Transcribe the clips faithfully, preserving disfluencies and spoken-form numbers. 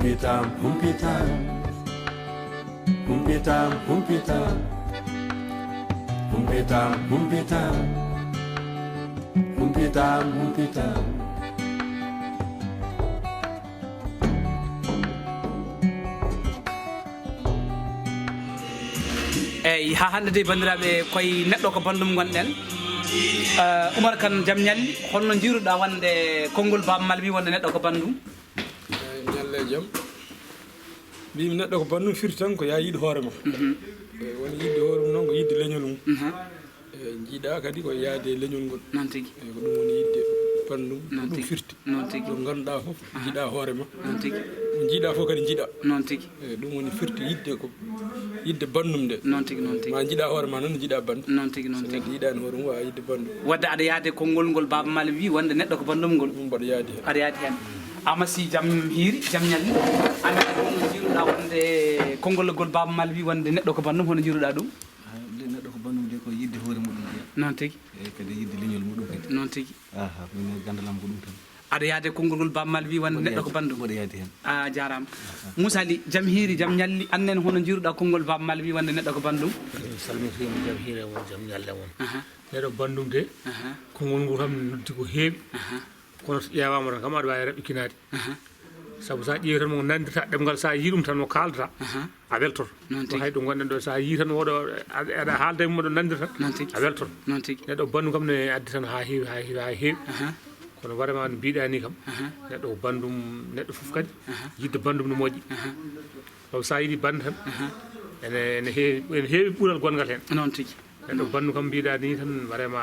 Humpitam, humpitam. Humpitam, humpitam. Humpitam, humpitam. Humpitam, humpitam. Eyyi, haa hannde de, banndiraaɓe, koye Neɗɗo ko Banndum ngonɗen. Eh, Umar Kan, jam ñalli, holno njiiruɗaa wonde konngol Baaba Maal wi wonde neɗɗo ko banndum? Eh, ñalle jam. Mbimi neɗɗo ko banndum firti tan ko yaa yiɗ hoore ma. Mhm. Eh, woni yiɗde hoore mum noon ko yiɗde leñol mum. Mhm. Eh, njiɗa kadi ko yaade e leñol ngol. Noon tigi. Eh, ko ɗum woni yiɗde banndum, ko noon ɗum tigi. Firti. Noon tigi. Ɗo ngannduɗaa fof, aha, njiɗa hoore ma. Noon tigi. Ko njiɗa fof kadi njiɗa. Noon tigi. Eh, ɗum woni firti yiɗde ko, yiɗde banndum nde. Noon tigi, noon tigi. Ma njiɗa hoore ma noon, njiɗa banndum. Noon tigi, noon tigi. So neɗɗo yiɗaani hoore mum, waawa yiɗde banndum. Wadde aɗa yaade konngol ngol Baaba Maal wi wonde neɗɗo ko banndum ngol. Ɗum mbaɗa yaade heen. Aɗa yaadi heen. Amasi jam hiiri, jam ñalli. Aan ne, holno njiiruɗaa wonde konngol ngol Baaba Maal wi wonde neɗɗo ko banndum, hono njiiruɗaa ɗum? Ah, le-, neɗɗo ko banndum de ko yiɗde hoore muɗum jeya. Noon tigi. E kadi yiɗde leñol muɗum kadi. Noon tigi. Aha, min e ganndal am ko ɗum tan. Aɗa yaade konngol ngol Baaba Maal wi wonde neɗɗo ko banndum? Mboɗo yaade heen. A jaaraama. Aha. Moussa Ly, jam hiiri, jam ñalli. Aan ne, hono njiiruɗaa konngol Baaba Maal wi wonde neɗɗo ko banndum? Salmitiima, jam hiiri e mon, jam ñalli e mon. Aha. Neɗɗo banndum de, aha, konngol ngol kam noddi ko heewi. Aha. Kono so ƴeewaama tan kam, aɗa waawi raɓɓikinaade. Aha. Sabu so a ƴeewi tan mo nanndirta ɗemngal, so a yii ɗum tan mo kaaldata, aha, a weltoto. Noon tigi. Ko hay ɗo ngonɗen ɗo, so a yii tan oɗo, aɗa, aɗa haalda e mum, oɗo nanndirta, noon tigi, a weltoto. Noon tigi. Neɗɗo banndum kam ne addi tan haa heewi, haa heewi, haa heewi. Aha. Kono vraiment no mbiɗa ni kam, aha, neɗɗo ko banndum, neɗɗo fof kadi, aha, yiɗde banndum no moƴƴi. Aha. Sabu so a yiɗi bannde tan, aha, ene, ene heewi, ene heewi ɓural gonngal heen. Noon tigi. Neɗɗo banndum kam mbiɗa ni tan, vraiment,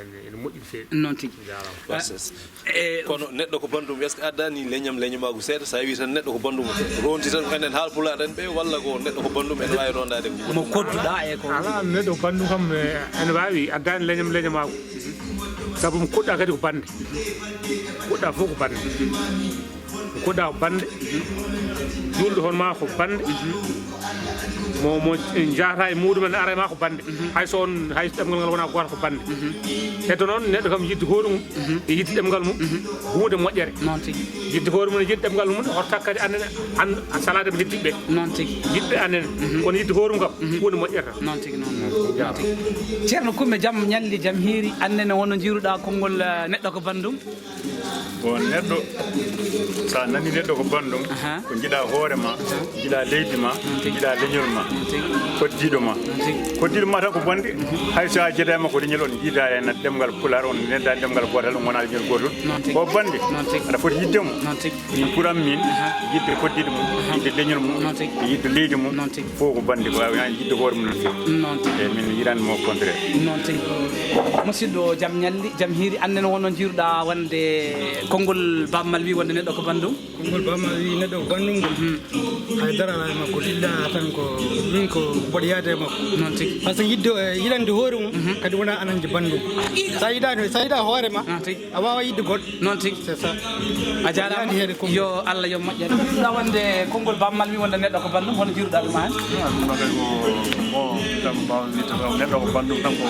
ene, ene moƴƴi no feewi. Noon tigi. Jaaraama. Merci. Eh, kono neɗɗo ko banndum, est-ce que addaani leñam, leñamaagu seeɗa? So a wii tan neɗɗo ko banndum, ronti tan ko enen Haalpulaar en ɓe, walla ko neɗɗo ko banndum ene waawi rondaade ko? Mo kodduɗaa e ko? Alaa, neɗɗo ko banndum kam, eh, ene waawi addaani leñam, leñamaagu. Sabu mo koɗɗaa kadi ko bannde. Koɗɗaa fof ko bannde. Ko koɗɗaa ko bannde. Juulɗo hono maa ko bannde. Mo, mo njahata e muɗum ene ara e maa ko bannde. Hay so on, hay so ɗemngal ngal wonaa gooto ko bannde. Heddo noon, neɗɗo kam yiɗde hoore mum, e yiɗde ɗemngal mum, ko huunde moƴƴere. Noon tigi. Yiɗde hoore mum e yiɗde ɗemngal mum, hoto tak kadi annene, an, a salaade mo heddiiɓe ɓe. Noon tigi. Yiɗɓe annene. Kono yiɗde hoore mum kam, huunde moƴƴere tan. Noon tigi, noon, noon. Jaaraama. Noon tigi. Ceerno Kumba, jam ñalli, jam hiiri, annene hono njiiruɗaa konngol, eh, neɗɗo ko banndum? Bon, neɗɗo, so a nani neɗɗo ko banndum, aha, ko njiɗa hoore ma, aha, njiɗa leydi ma, noon tigi, njiɗa leñol ma, noon tigi, koddiiɗo ma. Noon tigi. Koddiiɗo ma tan ko bannde, hay so a jeedaama ko leñol, on njiida e ɗemngal Pulaar, on ndendaani ɗemngal gootal, on ngonaa leñol gootol. Noon tigi. Ko bannde, noon tigi, aɗa foti yiɗde mo. Noon tigi. Min pour am min, aha, yiɗde koddiiɗo mum, aha, yiɗde leñol mum, noon tigi, e yiɗde leydi mum, noon tigi, fof ko bannde, ko waawi heen yiɗde hoore mum no feewi. Noon tigi. Eeyi, min njiɗaani mo contraire. Noon tigi. Musidɗo, jam ñalli, jam hiiri, annene hono njiiruɗaa wonde konngol Baaba Maal wi wonde neɗɗo ko banndum? Konngol Baaba Maal wi neɗɗo ko banndum ngol. Hmm. Hay dara alaa e makko, ɗiɗɗa tan ko min ko mboɗo yaade e makko. Noon tigi. Par ce que yiɗde, eh, yiɗande hoore mum, mhm, kadi wonaa ananje banndum. So a yiɗaani, so a yiɗaa hoore ma, noon tigi, a waawaa yiɗde goɗɗo. Noon tigi. C'est ça. A jaaraama. Yaadi heede konngol. Yo Allah yo moƴƴere. Ɗa wonde konngol Baaba Maal wi wonde neɗɗo ko banndum, hono njiiruɗaa ɗum aan? Ah, ɗum ɗo kay ko, bon, kam mbaawa wiide tan, neɗɗo ko banndum tan ko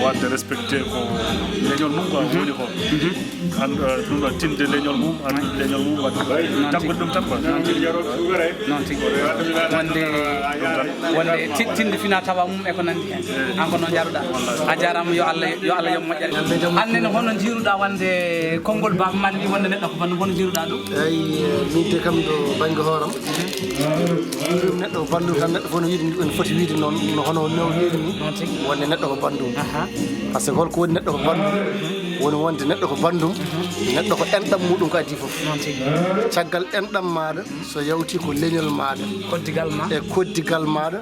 waɗde respecté ko leñol mum, quoi, mhm, woni ko. Mhm. An, eh, ɗum ɗo tinde leñol mum, an, leñol mum, waɗde ko. Noon tigi. Jaggude ɗum tan, quoi. Noon tigi. Noon tigi. Wonde, wonde ti-, tinde fina tawa mum e ko nanndi heen. An ko noon njaruɗaa. A jaaraama, yo Allah, yo Allah yoɓ moƴƴere. An nene, hono njiiruɗaa wonde konngol Baaba Maal wi wonde neɗɗo ko banndum, hono njiiruɗaa ɗum? Eyi, min de kam ɗo bannge hooram. Ɗum neɗɗo ko banndum tan, neɗɗo fof no yiɗi, no foti wiide noon, no hono no wiide ni. Noon tigi. Wonde neɗɗo ko banndum. Aha. Par ce que holko woni neɗɗo ko banndum? Woni wonde neɗɗo ko banndum, neɗɗo ko enɗam muɗum ko adii fof. Noon tigi. Caggal enɗam maaɗa, so yawti ko leñol maaɗa. Koddigal ma. E koddigal maaɗa,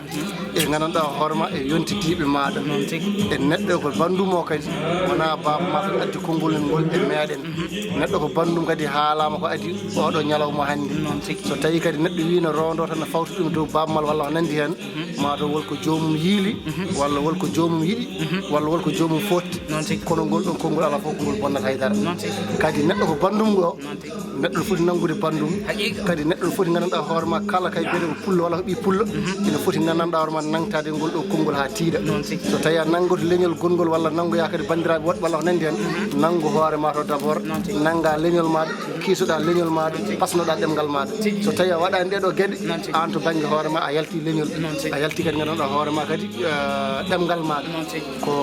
e nganndanɗaa hoore ma, e yontidiiɓe maaɗa. Noon tigi. E neɗɗo ko banndum o kadi, wonaa baaba ma tan addi konngol ngol e meeɗen. Mhm. Neɗɗo ko banndum kadi haalaama ko adii oɗo ñalawma hannde. Noon tigi. So tawii kadi neɗɗo wii no rondo tan, no fawta ɗum dow Baaba Maal walla ko nanndi heen, mhm, maa taw won ko joomum yiili, mhm, walla won ko joomum yiɗi, mhm, walla won ko joomum footti. Noon tigi. Kono ngol ɗon konngol alaa fof. Ngol bonnata hay dara. Noon tigi. Kadi neɗɗo ko banndum o. Noon tigi. Neɗɗo no foti nanngude banndum. Haqiiqa. Kadi neɗɗo no foti nganndanɗaa hoore ma kala kay biyeteeɗo ko pullo walla ko ɓii pullo. Mhm. Ene foti nganndanɗaa hoore ma nangtaade ngol ɗo konngol haa tiiɗa. Noon tigi. So tawii a nanngoto leñol gonngol walla nanngoyaa kadi banndiraaɓe woɗɓe walla ko nanndi heen, mhm, nanngu hoore ma to d'abord. Noon tigi. Nanngaa leñol maaɗa, kiisoɗaa leñol maaɗa, noon tigi, pasnoɗaa ɗemngal maaɗa. Tigi. So tawii a waɗaani ɗee ɗoo geɗe, noon tigi, aan to bannge hoore ma a yaltii leñol. Noon tigi. A yaltii kadi nganndanɗaa hoore ma kadi, eh, ɗemngal maaɗa. Noon tigi. Ko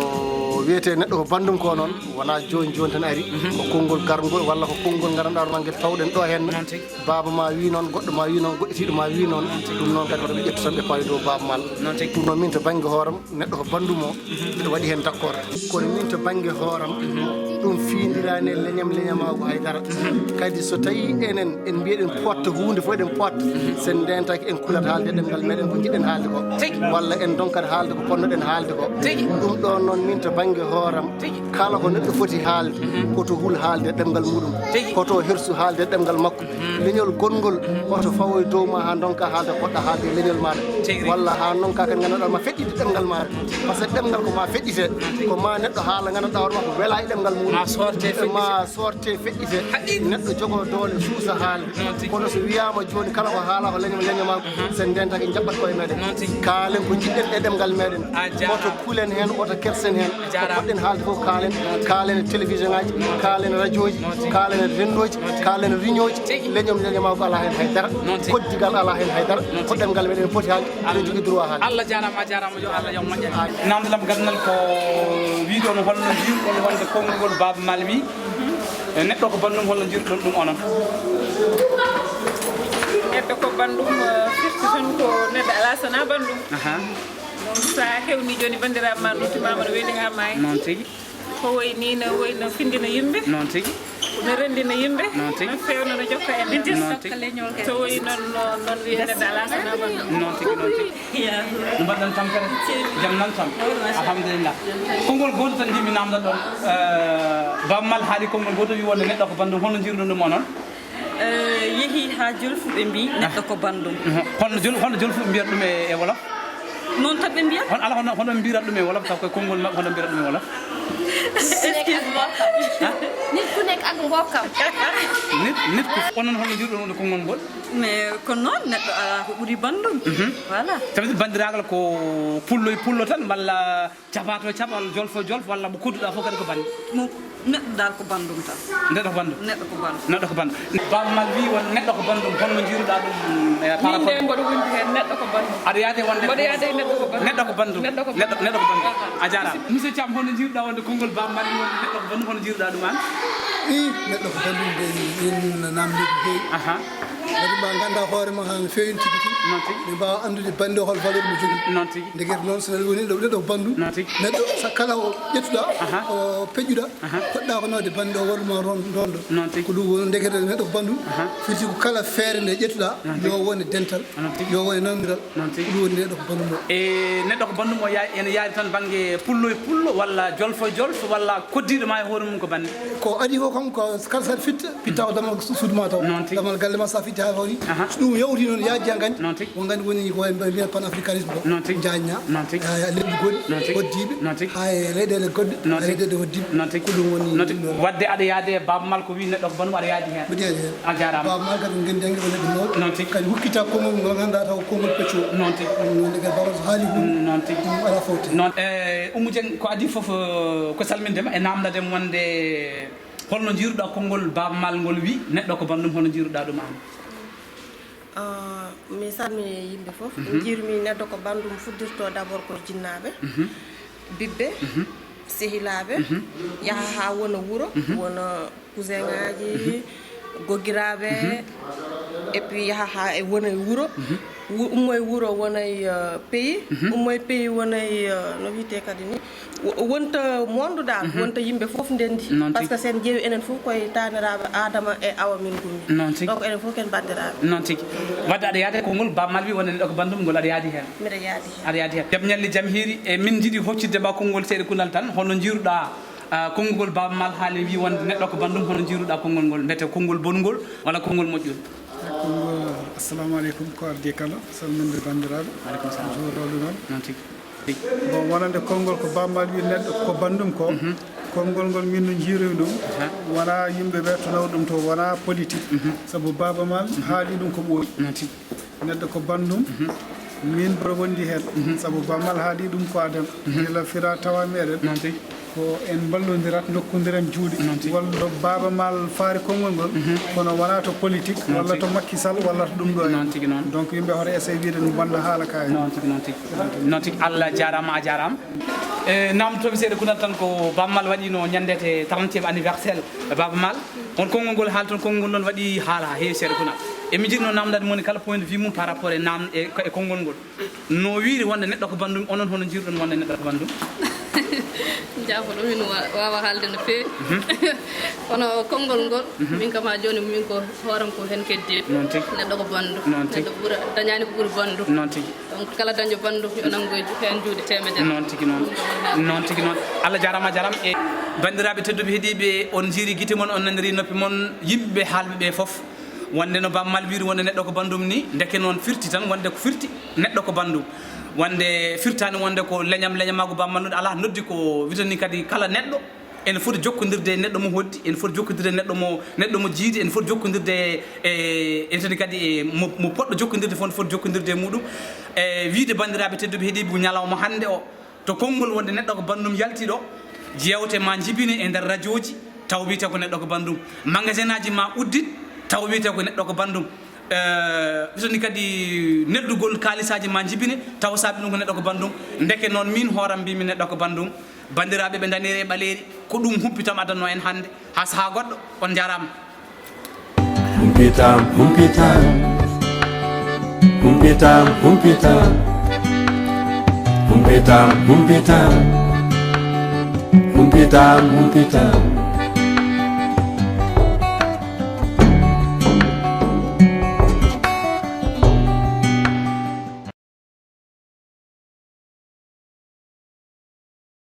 wiyetee neɗɗo ko banndum ko noon, wonaa jooni jooni tan ari, mhm, ko konngol garngol walla ko konngol nganndanɗaa hoore ma ngel tawɗen ɗo heen. Noon tigi. Baaba ma wii noon, goɗɗo ma wii noon, goɗɗitiiɗo ma wii noon. Noon tigi. Ɗum noon kadi ko ɗum ƴettu tan ɓe pawi dow baaba ma. Noon tigi. Ɗum noon min to bannge hooram, neɗɗo ko banndum o, mhm, mbiɗo waɗi heen d'accord. Kono min to bannge hooram, mhm, ɗum fiindiraani e leñam leñamaagu hay dara. Mhm. Kadi so tawii enen en mbiyeɗen potta huunde fof eɗen potta, mhm, so en ndeentaaki en kulat haalde ɗemngal meɗen ko njiɗɗen haalde ko. Tigi. Walla en ndonkat haalde ko ponnoɗen haalde ko. Tigi. Ɗum ɗoon noon min to bannge hooram, tigi, kala ko neɗɗo foti haalde, mhm, koto hul haalde ɗemngal muɗum, tigi, koto hersu haalde ɗemngal makko. Mhm. Leñol gonngol, mhm, oto fawo e dow ma haa ndonka haalde ko poɗɗa haalde e leñol maaɗa. Tigi. Walla haa ndonka kadi nganndanɗaa ma feɗɗitde ɗemngal maaɗa. Par ce que ɗemngal ko ma feɗɗite, tigi, ko ma neɗɗo haala nganndanɗaa hoore ma ko welaa e ɗemngal muɗum. Ma soorte feɗɗite. Ma soorte feɗɗite. Haqiiqa. Neɗɗo jogoo doole suusa haalde. Noon tigi. Kono so wiyaama jooni kala ko haalaa ko leñol leñol ma, mhm, so en ndeentaaki en njaɓɓat koye meɗen. Noon tigi. Kaalen ko njiɗɗen e ɗemngal meɗen. A jaaraama. Oto kulen heen, oto kersen heen. A jaaraama. Ko poɗɗen haalde fof kaalen. Noon tigi. Kaalen e télévision ngaaji, noon tigi, kaalen e radio ji, noon tigi, kaalen e renndooji, noon tigi, kaalen e réunion ji. Tigi. Leñol leñol ma ko alaa heen hay dara. Noon tigi. Koddigal alaa heen hay dara. Noon tigi. Ko ɗemngal meɗen poti haalde. Eɗen njogii droit haalde. Allah jaaraama, a jaaraama, yo Allah, yo moƴƴere. Amin. Naamndal am gannal ko wiyde on holno njiiruɗon wonde konngol Baaba Maal wi, e neɗɗo ko banndum, holno njiiruɗon ɗum onon? Neɗɗo ko banndum, eh, firti tan ko neɗɗo alaa so wonaa banndum. Aha. Donc, so a heewnii jooni banndiraaɓe ma noddiima ma, no weli haa maayi. Noon tigi. Ko wayi nii, no wayi no findina yimɓe. Noon tigi. No renndina yimɓe. Noon tigi. No feewna, no jokka en. Noon tigi. So wayi noon, no, noon wiye neɗɗo alaa so wonaa banndum. Noon tigi, noon tigi. Ya. No mbaɗɗon tampere? Jam nan toon? Machallah. Alhamdulillah. Konngol gootol tan njiɗmi naamndon ɗoon. Eh, Baaba Maal haali konngol gootol, wi wonde neɗɗo ko banndum, holno njiiruɗon ɗum onon? Eh, yehi haa Jolfuɓe mbii neɗɗo ko banndum. Mhm. Holno Jol-, holno Jolfuɓe mbiyata ɗum e, e wolof? Noon tan ɓe mbiyata. Hol-, ala hono, hono mbiyata ɗum e wolof, taw koye konngol maɓɓe, hono mbiyata ɗum e wolof? Excuse-moi. Ha? Nit ku nekk ak mbokkam. Nit, nit ku, onon holno njiiruɗon wonde konngol ngol? Mais ko noon, neɗɗo alaa ko ɓuri banndum. Mhm. Voilà. Ça veut dire banndiraagal ko pullo e pullo tan, walla Caɓaato e caɓal, jolfo e jolfo, walla mo kodduɗaa fof kadi ko banndum? Mo neɗɗo dal ko banndum tan. Neɗɗo ko banndum? Neɗɗo ko banndum. Neɗɗo ko banndum. Baaba Maal wii won neɗɗo ko banndum, holno njiiruɗaa ɗum, e, par rapport? Min de mboɗo wondi heen, neɗɗo ko banndum. Aɗa yaade wonde mboɗo yaade neɗɗo ko banndum. Neɗɗo ko banndum. Neɗɗo ko banndum. Neɗɗo, neɗɗo ko banndum. Aha. A jaaraama. Monsieur Thiam, holno njiiruɗaa wonde konngol Baaba Maal wii wonde neɗɗo ko banndum, holno njiiruɗaa ɗum aan? Ii, neɗɗo ko banndum de, min naamnii ko heewi. Aha. Kadi mbaɗa ngannda hoore ma haa no feewi tigi tigi. Noon tigi. Ɓe mbaawa anndude bannde o hol valeur mo jogii. Noon tigi. Ndekete noon so neɗɗo woni neɗɗo, neɗɗo ko banndum. Noon tigi. Neɗɗo sa kala o ƴettuɗaa, aha, o peƴƴuɗaa, aha, poɗɗa ko nawde bannde o waɗu ma ron-, rondo. Noon tigi. Ko ɗum woni ndekete neɗɗo ko banndum. Aha. Firti ko kala feere nde ƴettuɗaa, noon tigi, yo wone dental, noon tigi, yo wone nanondiral. Noon tigi. Ko ɗum woni neɗɗo ko banndum o. E neɗɗo ko banndum o yaari, ene yaari tan bannge pullo e pullo walla jolfo e jolfo walla koddiiɗo ma e hoore mum ko banndum? Ko adii ko kam ko kala saɗa fitta, pitta ko damal su-, suudu ma taw. Noon tigi. Damal galle ma sa fitti haa hawri. Aha. So ɗum yawti noon yaajii haa nganndi. Noon tigi. Ko nganndi woni ko en mbiya panafricanisme ko. Noon tigi. Njaajna. Noon tigi. Haa e leyɗe goɗɗe. Noon tigi. Hoddiiɓe. Noon tigi. Haa e leyɗeele goɗɗe. Noon tigi. Haa e leyɗeele hoddiiɓe. Noon tigi. Ko ɗum woni. Noon tigi. Wadde aɗa yaade Baaba Maal ko wii neɗɗo ko banndum aɗa yaadi heen. Mbiɗa yaadi heen. A jaaraama. Baaba Maal kadi ko nganndi hannde ko neɗɗo mawɗo. Noon tigi. Kadi hukkita konngol ngol ngannduɗaa taw ko konngol pecco. Noon tigi. Ɗum noon nde kadi Baaba Maal so haali huunde. Noon tigi. Ɗum alaa fawde. Noon. E, Oumou Dieng, ko adii fof, eh, ko salminde ma e naamndade wonde holno njiiruɗaa konngol Baaba Maal ngol wi neɗɗo ko banndum, hono njiiruɗaa ɗum aan? Ah, mi salmini yimɓe fof. Mhm. Njiirmi neɗɗo ko banndum fuddirto d'abord ko jinnaaɓe, mhm, biɓɓe, mhm, sehilaaɓe, mhm, yaha haa wona wuro, mhm, wona cousin ŋaaji, mhm, goggiraaɓe, mhm, et puis yaha haa e wona e wuro. Mhm. Wu-, ummo e wuro wona e, euh, pays, mhm, ummo e pays wona e, euh, no wiyetee kadi ni, wo-, wonta monde dal, mhm, wonta yimɓe fof ndenndi. Noon tigi. Par ce que so en ƴeewi enen fof koye taaniraaɓe Aadama e Awa min ngummi. Noon tigi. Donc enen fof ken banndiraaɓe. Noon tigi. Wadde aɗa yaade konngol Baaba Maal wi wonde neɗɗo ko banndum ngol aɗa yaadi heen? Mbiɗa yaadi heen. Aɗa yaadi heen. Jam ñalli jam hiiri, e min njiɗi hoccitde ma konngol seeɗa kunal tan, hono njiiruɗaa, ah, konngol Baaba Maal haali wi wonde neɗɗo ko banndum, hono njiiruɗaa konngol ngol, mbete konngol bonnugol walla konngol moƴƴol? Konngol, assalamu aleykum, ko adii kala, salminde banndiraaɓe. Aleykum salam. Juurooɓe noon. Noon tigi. Bon, wonande konngol ko Baaba Maal wi neɗɗo ko banndum ko, mhm, Konngol ngol min no njiiroyi ɗum, wonaa yimɓe ɓe to naw ɗum to, wonaa politique. Sabu Baaba Maal haali ɗum ko ɓooyi. Noon tigi. Neɗɗo ko banndum. Min mboɗo wondi heen. Sabu Baaba Maal haali ɗum ko adan. Gila fira tawa meɗen. Noon tigi. Ko en mballondirat, ndokkondiren juuɗe. Noon tigi. Walla Baaba Maal faari konngol ngol, kono wonaa to politique, walla to Macky Sall, walla to ɗum ɗo en. Noon tigi noon. Donc yimɓe hoto essaye wiide no bonna haala ka en. Noon tigi, noon tigi. Noon tigi, Allah jaaraama, a jaaraama. E, naamnotoomi seeɗa kunal tan ko Baaba Maal waɗiino ñannde trentième anniversaire Baaba Maal. On konngol ngol haali toon, konngol ngol noon waɗi haala, heewi seeɗa kunal. E mi jiɗno naamndaade mo woni kala point de vue mum par rapport e naam-, e, e konngol ngol. No wiiri wonde neɗɗo ko banndum, onon hono njiiruɗon wonde neɗɗo ko banndum? Jaafo ɗum min wa-, waawa haalde no feewi. Kono konngol ngol, min kam haa jooni, min ko hooram ko heen keddi. Noon tigi. Neɗɗo ko banndum. Noon tigi. Neɗɗo ɓura, dañaani ko ɓuri banndum. Noon tigi. Donc kala dañɗo banndum, yo nanngu e ju-, heen juuɗe teemedere. Noon tigi noon. Noon tigi noon. Allah jaaraama, a jaaraama. E banndiraaɓe tedduɓe heɗiiɓe, on njiiri gite mon, on naniri noppi mon, yimɓe haalɓe ɓe fof. Wonde no Baaba Maal wiiri wonde neɗɗo ko banndum ni, ndeke noon firti tan wonde ko firti neɗɗo ko banndum. Wonde firtaani wonde ko leñam, leñamaagu Baaba Maal ɗum alaa, noddi ko witani kadi kala neɗɗo. Ene foti jokkondirde e neɗɗo mo hoddi, ene foti jokkondirde e neɗɗo mo, neɗɗo mo jiidi, ene foti jokkondirde e, e, ene foti kadi e mo, mo poɗɗo jokkondirde fof, foti jokkondirde e muɗum. E, wiide banndiraaɓe tedduɓe heɗiiɓe ñalawma hannde o, to konngol wonde neɗɗo ko banndum yalti ɗo, jeewte ma njibine e nder rajooji, taw wiyete ko neɗɗo ko banndum. Magasin aji ma uddit, taw wiyete ko neɗɗo ko banndum. Eh, so ni kadi neldugol kaalisaaji ma njibine, taw saabi ɗum ko neɗɗo ko banndum. Ndeke noon min hooram mbimi neɗɗo ko banndum. Banndiraaɓe ɓe daneeri e ɓaleeri, ko ɗum humpitam addanno en hannde. Haa sahaa goɗɗo, on njaaraama. Humpitam, humpitam. Humpitam, humpitam. Humpitam, humpitam. Humpitam, humpitam.